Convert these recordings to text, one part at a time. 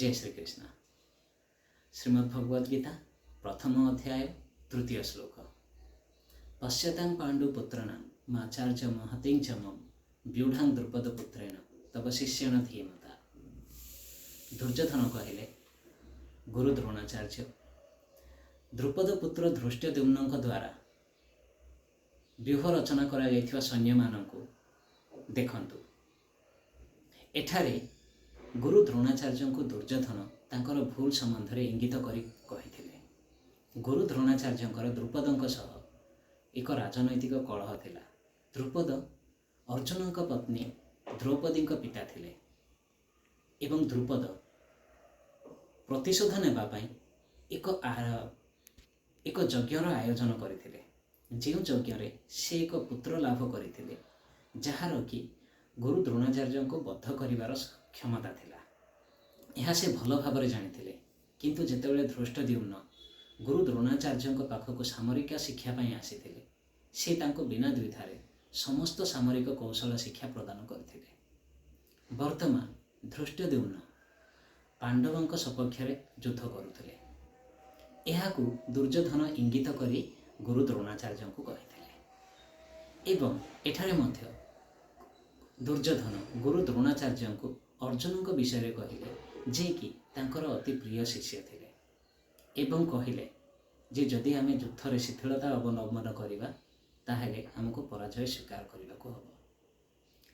ଜୟ ଶ୍ରୀକୃଷ୍ଣ। ଶ୍ରୀମଦ୍ ଭଗବଦ ଗୀତା, ପ୍ରଥମ ଅଧ୍ୟାୟ, ତୃତୀୟ ଶ୍ଲୋକ। ପଶ୍ୟତାଂ ପାଣ୍ଡୁ ପୁତ୍ରାଣାଂ ଆଚାର୍ଯ୍ୟ ମହତୀଂ ଚ ମମ୍ ବ୍ୟୁଢ଼ାଂ ଦ୍ରୁପଦ ପୁତ୍ରେଣ ତବ ଶିଷ୍ୟେଣ ଧୀମତା। ଦୁର୍ଯ୍ୟୋଧନ କହିଲେ, ଗୁରୁ ଦ୍ରୋଣାଚାର୍ଯ୍ୟ, ଦ୍ରୁପଦ ପୁତ୍ର ଧୃଷ୍ଟଦ୍ୟୁମ୍ନଙ୍କ ଦ୍ୱାରା ବ୍ୟୂହ ରଚନା କରାଯାଇଥିବା ସୈନ୍ୟମାନଙ୍କୁ ଦେଖନ୍ତୁ। ଏଠାରେ ଗୁରୁ ଦ୍ରୋଣାଚାର୍ଯ୍ୟଙ୍କୁ ଦୁର୍ଯ୍ୟୋଧନ ତାଙ୍କର ଭୁଲ ସମ୍ବନ୍ଧରେ ଇଙ୍ଗିତ କରି କହିଥିଲେ। ଗୁରୁ ଦ୍ରୋଣାଚାର୍ଯ୍ୟଙ୍କର ଦ୍ରୁପଦଙ୍କ ସହ ଏକ ରାଜନୈତିକ କଳହ ଥିଲା। ଦ୍ରୁପଦ ଅର୍ଜୁନଙ୍କ ପତ୍ନୀ ଦ୍ରୌପଦୀଙ୍କ ପିତା ଥିଲେ ଏବଂ ଦ୍ରୁପଦ ପ୍ରତିଶୋଧ ନେବା ପାଇଁ ଏକ ଯଜ୍ଞର ଆୟୋଜନ କରିଥିଲେ, ଯେଉଁ ଯଜ୍ଞରେ ସେ ଏକ ପୁତ୍ର ଲାଭ କରିଥିଲେ, ଯାହାର କି ଗୁରୁ ଦ୍ରୋଣାଚାର୍ଯ୍ୟଙ୍କୁ ବଧ କରିବାର କ୍ଷମତା ଥିଲା। ଏହା ସେ ଭଲ ଭାବରେ ଜାଣିଥିଲେ। କିନ୍ତୁ ଯେତେବେଳେ ଧୃଷ୍ଟଦ୍ୟୁମ୍ନ ଗୁରୁ ଦ୍ରୋଣାଚାର୍ଯ୍ୟଙ୍କ ପାଖକୁ ସାମରିକ ଶିକ୍ଷା ପାଇଁ ଆସିଥିଲେ, ସେ ତାଙ୍କୁ ବିନା ଦ୍ୱିଧାରେ ସମସ୍ତ ସାମରିକ କୌଶଳ ଶିକ୍ଷା ପ୍ରଦାନ କରିଥିଲେ। ବର୍ତ୍ତମାନ ଧୃଷ୍ଟଦ୍ୟୁମ୍ନ ପାଣ୍ଡବଙ୍କ ସପକ୍ଷରେ ଯୁଦ୍ଧ କରୁଥିଲେ। ଏହାକୁ ଦୁର୍ଯ୍ୟୋଧନ ଇଙ୍ଗିତ କରି ଗୁରୁ ଦ୍ରୋଣାଚାର୍ଯ୍ୟଙ୍କୁ କହିଥିଲେ ଏବଂ ଏଠାରେ ମଧ୍ୟ ଦୁର୍ଯ୍ୟୋଧନ ଗୁରୁ ଦ୍ରୋଣାଚାର୍ଯ୍ୟଙ୍କୁ ଅର୍ଜୁନଙ୍କ ବିଷୟରେ କହିଲେ, ଯିଏକି ତାଙ୍କର ଅତି ପ୍ରିୟ ଶିଷ୍ୟ ଥିଲେ ଏବଂ କହିଲେ ଯେ ଯଦି ଆମେ ଯୁଦ୍ଧରେ ଶିଥିଳତା ଅବଲମ୍ବନ କରିବା, ତାହେଲେ ଆମକୁ ପରାଜୟ ସ୍ୱୀକାର କରିବାକୁ ହେବ।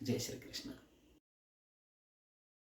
ଜୟ ଶ୍ରୀକୃଷ୍ଣ।